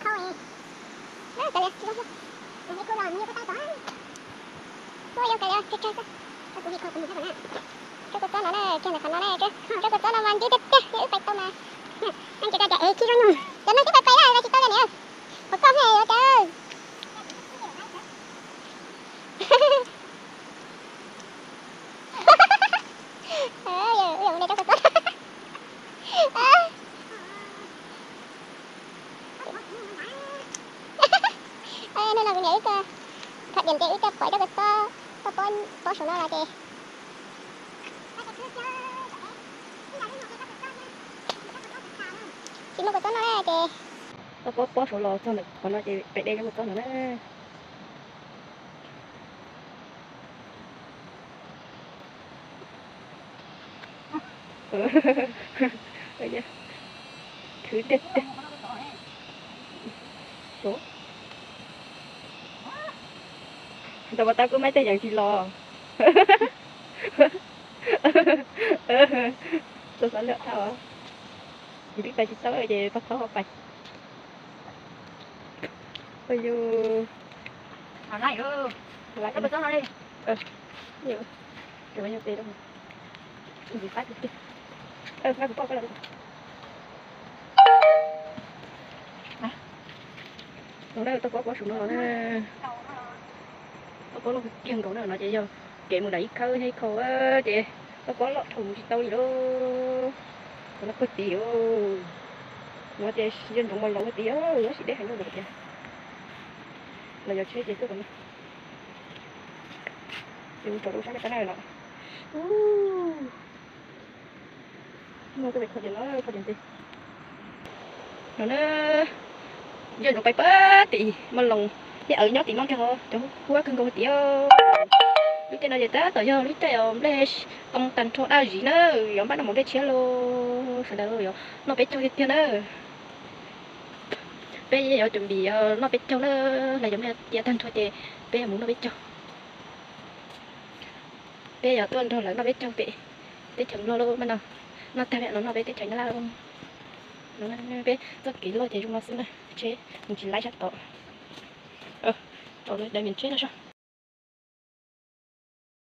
Khau, tsis zoo, kuv hais kuv los nyias kuv tau tod. Kuv zoo kawg li, tsawg tsawg xwb. Kuv hais kuv mus rau qhov na, rau kua txob no na, kiag ntawm qhov no na, rau kua txob no mas ntsib tiag tiag, wb pais tau mas. Neeg tsis tau tias es khi zoo nyuj, cov neeg twb pais pais lawm tsis tau li niam. Qhov koj thiaj yuav cawv. Hnub no kuv niam wb tuaj tham diam ces wb tuaj pom cov kua txob, tuaj pom pob saum no los ces tsis muaj kua txob no na ces tuaj pom pob saum los txog ntawm qhov no ces pem de cov kua txob no na. Khwv tiag tiag. Tau pov tab kuj maib tej yees tsis los. Txog xav lwm thaj os. Yus twb pais tsis tau ces pab thaub ho pais. Ua yus, no na, tau pob pob saum no los na. Tau pob loj kiag nkaus na, no ces yog kev mus nram ib khawb thiab ib khau ces tau pob loj dhau mus tsis tau li lauj. Qhov no puag tid, no ces yog ntsoov mos loos puag tid, tab sis deb heev na, tias los yog tsheb ces tuaj kom no. Ces mus tsom rau sab ko taw na no. No tuaj pem kho diam no, kho diam tes no na. Yog ntsoov pais puag tim mos loos thiab awv nyob tim no kiag, cov huab kawg nkaus tiag. Lub caij no ces tab tom yog lub caij nplej qoo tag nrho daj zis na, yuav npaj noj mov nplej tshiab los sawv daws yuav noj peb caug tiag tiag na. Peb yuav cov npis noj peb caug na, los yog nplej cia tag nrho ces peb yuav mus noj peb caug. Peb yuav tuaj nrog lawv noj peb caug pem teb chaws Nplog lub npaj no, noj tag peb no noj peb teb chaws Nyab Laj lawm. Peb txoj kev loj ces zoo no xwb na, tsheb mus tsis laib sab tod. Tsom lawv daim tsheb no soj.